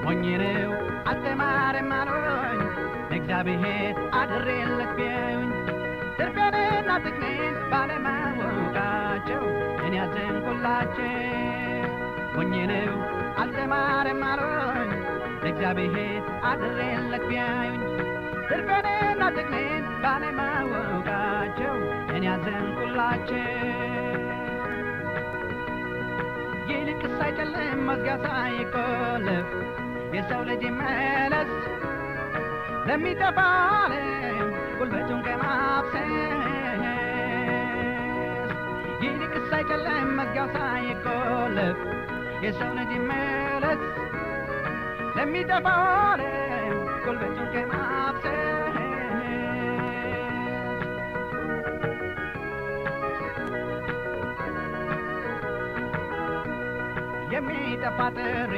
ሞኝ ነው አልተማረም አሉኝ፣ ለእግዚአብሔር አድሬለት ቢያዩኝ። ትርፌንና ጥቅሜን ባለማወቃቸው እኔ አዘንኩላቸው። ሞኝ ነው አልተማረም አሉኝ፣ ለእግዚአብሔር አድሬለት ቢያዩኝ። ትርፌንና ጥቅሜን ባለማወቃቸው እኔ አዘንኩላቸው። ይልቅስ ሳይጨልም መዝጊያ ሳይቆለፍ የሰው ልጅ ይመለስ፣ ለሚጠፋ ዓለም ጉልበቱን ከማፍሰስ። ይልቅስ ሳይጨልም መዝጊያው ሳይቆለፍ የሰው ልጅ ይመለስ፣ ለሚጠፋ ዓለም ጉልበቱን ከማፍሰስ። የሚጠፋ ጥሪት።